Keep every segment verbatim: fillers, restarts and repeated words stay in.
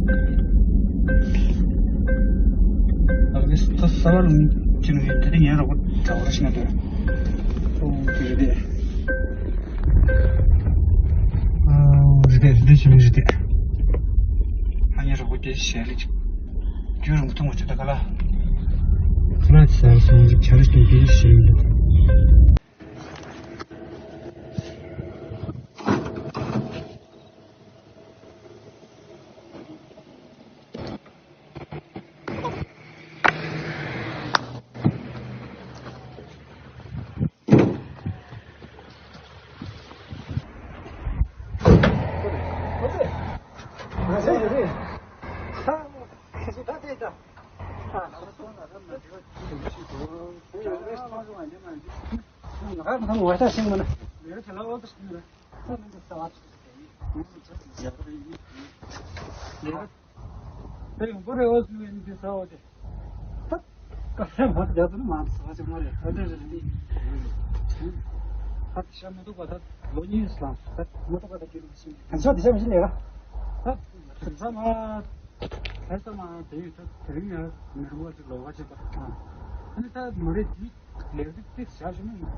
ཨ་ནི་ད་ས་བ་ལུང་ཅི་ནུ་ཡོད་དེ་ཡན་རོགས་པ་གྲྭ་བར་ཤི་ན་དོ། ཨོ་དེ་རེད་དེ། ཨོ་རེད་དེ་རེད་དེ་ཞི་མི་རེད་དེ། ཨ་ཡན་རོགས་པ་དེ་ཞལ་ལས་ཅིག་རྒྱུ་རུང་ཐུང་བ་ཅིག་ད་ག་ལ། ཁ་ལག་ཟ་སོང་ཅིག་ཆ་ར་ཅིག་དེ་ཞི་མི་རེད། དེ་ཡང་པོ་རེ་བ་ཟིན་བའི་འདི་ཟ་བ་དེ། ད་ཀ་ཧྲེ་མ་རྒྱ་དུ་མ་ཟ་བ་ཅི་མ་རེད། ཨ་རེ་རེ་འདི། ད་ཤ་མི་འདུག་པ། ད་ལོ་གཉིས་ལ་ད་མི་འདུག་པ། ད་ཀི་ལོ་ཞིག་གང་ཤ་དེ་ཤ་མི་ཤི་ལས་ར། ད་དེང་སང་མ་དེང་སང་མ་དེ་ཡོད། ད་དེ་རིང་ཡང་མི་རུང་བ་ཅིག་ལོག་པ་ཅིག་པ། ཨ་ནི་ད་མ་རེད། དེ་ལས་རིགས་དེ་བྱ་ཞིག་མི་ཡིན།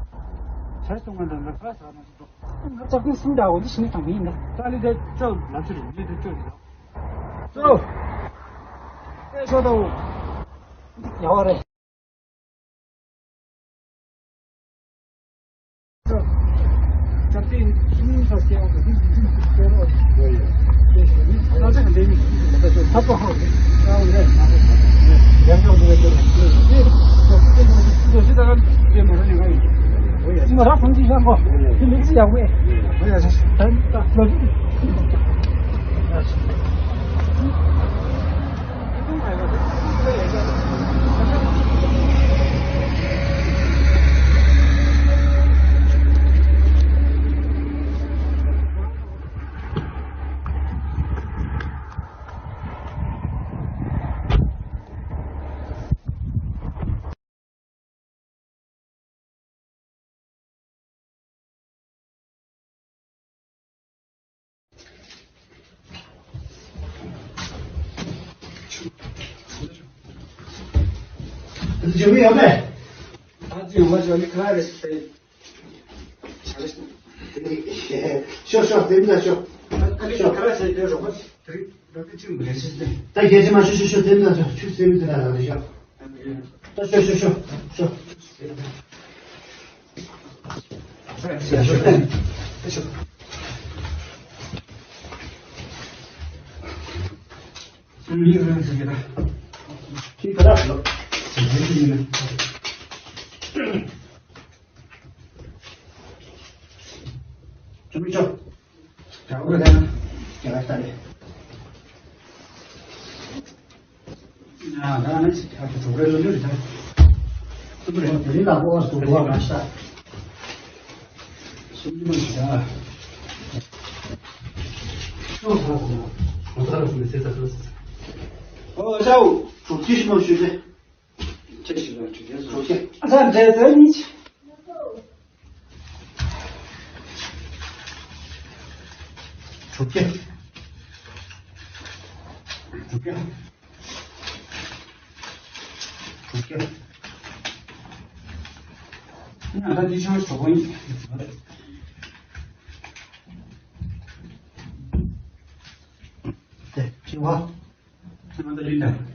བྱ་སྟོང་ང་འདྲ་འདྲ་ཁ་ཟ་མ་ཞིག་འདུག་ང་ལྕགས་ཀྱི་སུམ་འདྲ་བོ་འདི་ཞིག་ནི་དང་མི་ཡིན་ད། ཏཱ་ལི་དེ་ཅོ་ལབ་ཤི་རེད། མི་དེ་ཅོ་ཡིན་ད། ཅོ། ཨེ་ཤོ་དང་། ཡ་བ་རེད། འཇུ་མི་ཡོད་པས། ད་ཅི་ཡོང་བ་ཞོ་ནི་ཁ་རེ་ཞིག་ཏེ། ཤོ་ཤོ་དེ་འདྲ་ཤོ། ད་ཁ་ལི་ཤོ་ཁ་ར་ཞེས་དེ་རོགས་པ་དེ་རིང་རོགས་པ་ཅིག་མི་རེད་ཤེས་ཏེ། ད་རྒྱལ་ཅི་མ་ཤོ་ཤོ་ཤོ་དེ་འདྲ་ཤོ་ཆུ་སེ་མི་དེ་འདྲ་རེད་ཤོ། ད་ཤོ་ཤོ་ཤོ་ཤོ། དྲུག་བརྒྱ། དྲུག་བརྒྱ། དྲུག་བརྒྱ། ང་ད་འདི་ཆང་གྲོགས་པོ་ཡིན། དེ་ཕྱི་བ། ང་ད་ཡིན་ད།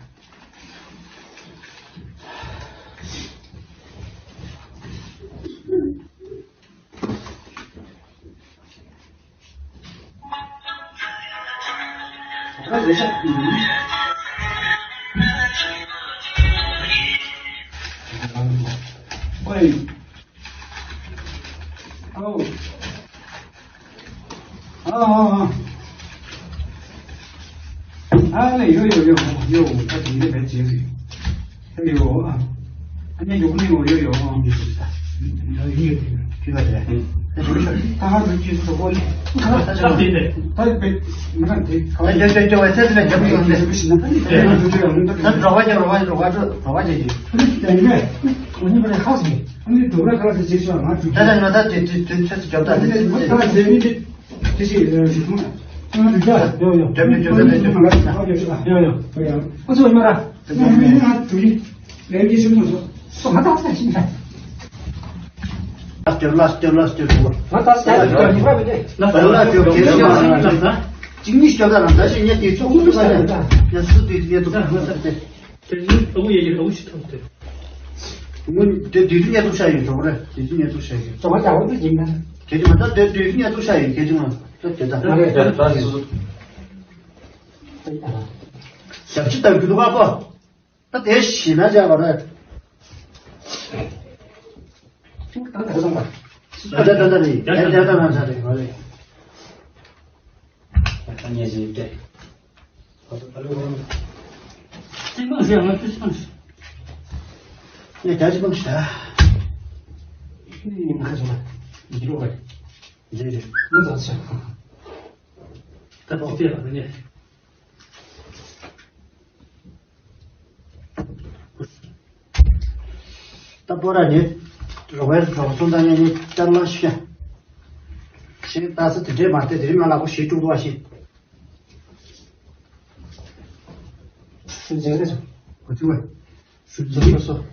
ཨོ། ཨ་ཨ་ཨ། ཨ་ལེ་ཡོ་ཡོ་ཡོ་ཡོ། ད་དེ་འདྲ་བས་བྱེད་རེད། ཨ་ཡོ། ཨ་ནི་ཡོ་ནི་ཡོ་ཡོ་ཡོ། ཨ་ཡོ་ཡོ། ཁྱི་ལ་རེད། ད་ཧར་བོད་ཀྱི་གྲོགས་པོ་ལས། ད་དེ་ནས། ད་དཔེ་མི་གང་དེ་ག་བ་ཡོད་ཡོད་ཡོད། ད་དེ་ལ་རྒྱབ་ཡོང་ནས། ད་རོགས་པ་རྒྱབ། རོགས་པ་རྒྱབ། རོགས་པ་རྒྱབ། དེ་ནས་ཨ་ནི་པ་རེ་ཧ་སི། ཨ་ནི་དུ་ར་ཁ་ལ་དེ་བྱེད་ཤོག་ང་ཚོ། ད་ད་ང་ད་དེ་དེ་དེ་ཆ་ཚིག་རྒྱབ། ད་དེ་ནས་ད་དེ་ནི་དེ་དེ་ཞིག་རེད་མོ། ཡོ་ཡོ། དེ་མི་འདྲ་དེ་འདྲ། ཡོ་ཡོ། ཨོ་ཚོ་ཡོ་ར། ཡོ་ཡོ། ང་ད་ལྟ་ཞིག་ད། ལ་སྟེར་ལ་སྟེར་ལ་སྟེར་ལ། ང་ད་ལྟ་ཞིག་ད། ལ་སྟེར་ལ་སྟེར་ལ་སྟེར་ལ། གཅིག་གཉིས་སྐྱོ་ད་རང་ད་ཞིག་ཉལ་དེ་ཚོ་ཁུག་ཁུག་ས་ཡ། ཡ་སུ་དེ་དེ་དེ་ད་ང་ད་དེ། དེ་ཡིན་ཨ་ཁུ་ཡ་ཡ་ཨ་ཁུ་ཞིག་ཐོབ་དེ། ངོ་དེ་དུས་དུས་ཉལ་ཐུག་ཤ་ཡིན་འགྲོ་གི་རེད། དུས་དུས་ཉལ་ཐུག་ཤ་ཡིན། ཙོ་མ་ཀྱང་འོ་དུ་ཡིན་ན། ཁྱེད་ཀྱི་མ་ད་དེ་དུས་དུས་ཉལ་ཐུག་ཤ་ཡིན། ཁྱེད་ཀྱི་མ་ད་དེ་ད། ང་རེད་དེ་ད་དེ་སུ། ཞབས་ཕྱི་ལྟ་རྒྱུ་འདུག་ག་པ། ད་དེ་ཞི་ན་བྱ་བ་རེད། ད་ད་ད་ད་རེད། ད་ད་ད་ད་རེད། ང་རེད། ད་ཉལ་ཞིག་སྟེ། ད་པོ་ར་ནི་རོགས་པའི་སོང་ཙང་ངས་ནི་ལྟར་ལ་ཤི་ཤ་ཞིག་ལྟ་ས་དེ་འདྲས་མ་བལྟས། དེ་རིང་ང་ལ་ཁོ་ཞེ་དྲུག་འདུག་བ་ཞིག་སུ་མཇལ་རེ་སོང་། གོ་ཆུ་བས། སུ་མཇལ་རེ་སོང་།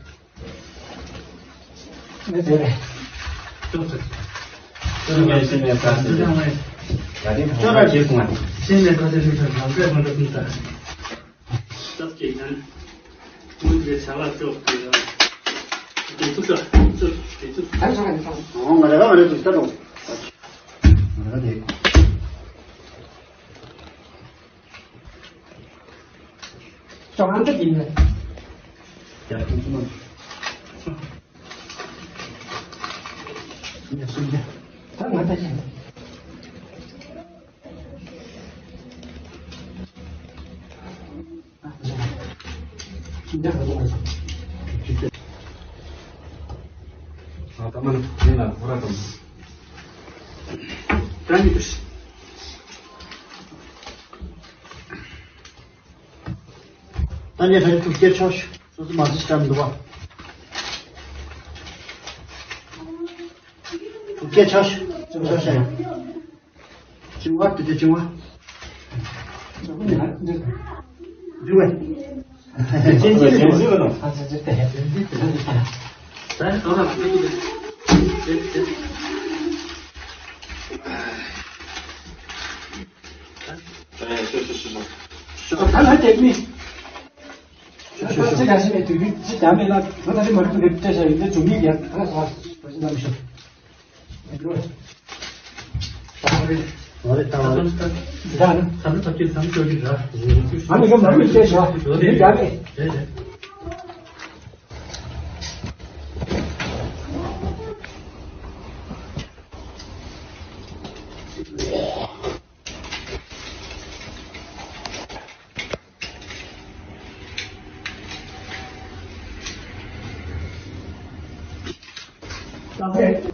ངས་མཇལ་རེ། ཅོག་ཙེ། ཅོག་ཙེ་ངས་ཤེས་མེད་ས་ཟེར། ཡ་དེ་ཁོང་ཁྱེར་སོང་ང་། ཤེས་མེད་ས་ཟེར་མི་ཚོ་ལམ་ཁའི་སྒོ་འགྲོ་ཀུན་ལྟར། སྟབས་ཀྱིས་ཡང་། ཀུན་གྱི་བྱ་བ་ཅོག་ཙེ་ར། དེ་ཚུགས་ཤོག་ཅོག་དེ་ཚུགས། ཨོ་ང་ར་ང་ར་དུ་ལྟ་རོགས། ང་ར་དེ། ཅོག་ཨ་འདི་ཡིན་ནས། ཡ་ཁུངས་སུ་མ། ཡ་སུ་ཡ། ད་ང་ད་ཡིན། ཨ་ད་མ་ན་ཡིན་ལ་ཁོ་ར་དང་། ད་ནི་ད་ནི་ཐུགས་རྗེ་ཆེ་ཞུ། སོ་སོ་མ་ཟིག་བྱ་མི་འདུག་བ། ཐུགས་རྗེ་ཆེ་ཞུ། ཐུགས་རྗེ་ཆེ་ཞུ། བྱིང་བ་དེ་དེ་བྱིང་བ། བྱིང་བ། ཅན་ཅན་ཅན་ཅན་ལ་ནོ། ད་ད་ད་ད། ད་ལ་དེ་མི། ད་ཚེ་ག་ཤི་མེད་དུས་ཚེ་ག་མེད་ལ་ང་ད་ཚེ་མ་རིག་ཏུ་མེད་པ་སྤྲད་བྱ་ཡིན་ཏེ་བྱུང་མིན་ཡ་ད་ས་བ་ཞིག་ལམ་ཤོག་ཨོ་རེད་ད་ཨོ་རེད། ད་ནི་ད་ནི་ཐབས་ཀྱིས་ཐམས་ཅད་ཀྱི་ར། ཨ་ནི་ཡོད་མ་རུ་ཡིན་ཏེ་ཤོག་ཡོད་ཡ་མེད། རེད་རེད། ཨ།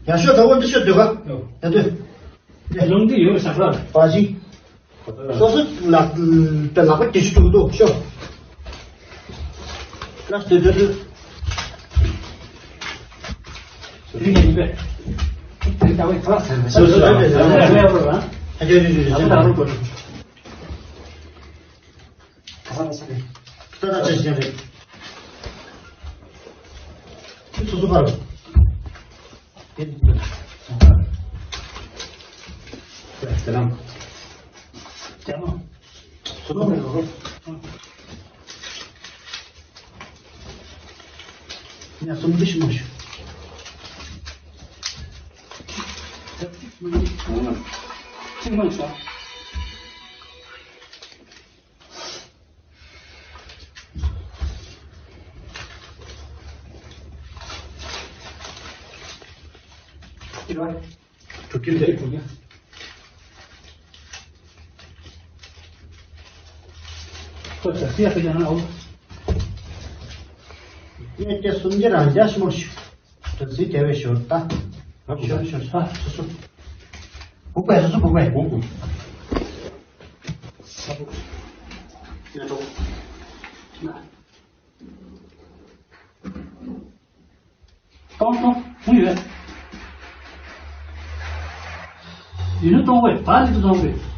ཡ་ཤོ་ད་བོ་འདི་ཤོ་འདོད་ག་ཡ་འདོད། ལུང་འདི་ཡོད་ཤག་ལ། པ་ཅི། སོ་སོ་ལག་པ་ལག་པ་དེ་ཤུ་ཏུ་ཏུ་ཤོ། ལག་ཏུ་ཏུ་ཏུ། རིག་ཡིན་པས། དེ་ལྟ་བུའི་ཐོག་ཟེར་ནས། སོ་སོ་ལ་ཟེར་ནས། ཨ་ཅེ་ཅེ་ཅེ་ཅེ། ད་ལྟ་ལོ་གོ། ད་ལྟ་ཅེ་ཅེ་རེད། ཁྱེད་ཚོ་ཚོ་ཕར། དེ་ལ། དེ་ལ། ཚོ་ཚོ་མེད་ལོ། ཡ་སུམ་ཅུ་ཞིག་མ་ཞུ། གཅིག་མ་ཤོག་ཁྱོད་ཀྱིས་དེ་གྲུབ་ཡ། ཁོ་ཚ་ཚིག་ཡག་པོ་ཡང་ཨོ། ངས་སྐྱེ་གསུམ་གྱི་རང་རྒྱ་ཞིག་མོ་ཞུ། དྲི་ཚིག་རྒྱལ་བའི་ཞོར་ལྟ། ཞོར་ཞོར་ཞོར་ཨ་སོ་སོ། སྦུག་པས་སོ་སོ་སྦུག་པས་སྦུག་སྦུག་ས་སྦུག་ཡ་ཏོ། གཏོང་གཏོང་གཏོང་ཡོད། ཡིན་ནོ་གཏོང་དགོས་ད་ལི་དུ་གཏོང་དགོས།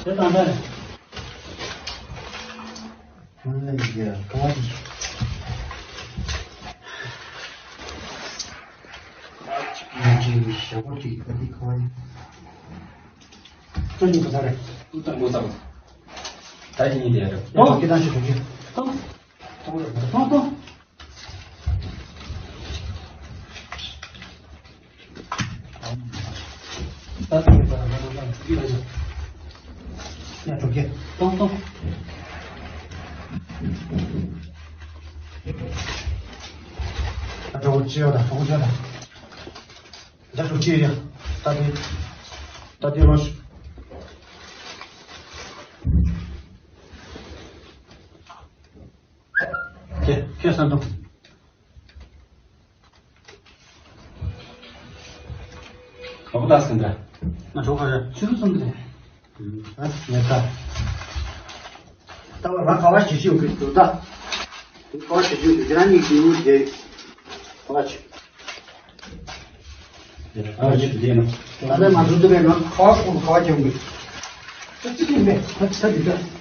དེ་དང་ད་རེད། ཨ་ཡ་ཀ་ཅིག་ཡང་ཅིག་ཞྭ་མོ་ཅིག་ད་འདི་ཁ་བ་ཡིན། ཁྱོད་གཉིས་ཀ་ཚར་རེད། ཏུ་ཏང་གོ་ཚང་། ད་ཡིན་ཡིན་དེ་རེད། ཡང་ཁྱེད་ཏང་ཞིག་དྲུག་ཅུ། ཏང་། ཏང་རེད་ཏང་ཏང་། ད་ཏང་རེད་ད་ཏང་ཏང་ཏང་། ཡིན་ལ་ཡིན། ཡང་དྲུག་ཅུ། ཏང་ཏང་། ད་དྲུག་ཅུ་ཡོད་ད་དྲུག་ཅུ་ཡོད་ད། ད་དྲུག་ཅུ་ཡོད། ད་དེ། ད་དེ་ལོངས་ཤིག་ཁྱེད་ཁྱེད་ས་འདུག་ག་པར་ལྟ་ཟིན་འདྲ། ང་གྲོགས་ག་རེ། ཆུ་རུ་སོང་གི་རེད། ཨ་ཉལ་ཐ། ད་བར་ང་ཁ་བ་ཞིག་ཞིག་ཡོད་གི་འདུག་ད། ཁ་བ་ཞིག་ཞིག་ཡོད་ཀྱི་རང་ཉིད་ཀྱི་ཡུལ་དེ། ཁ་བ་ཞིག་ཨ་ཞིག་དེ་ནོ། ད་ལྟ་ང་ཚོ་འདི་བས་ན་ཁ་བ་ཁོང་ཁ་བ་ཁྱོད་མི། ད་ཅི་ཡིན་མེད་ད་ད་འདི་ད།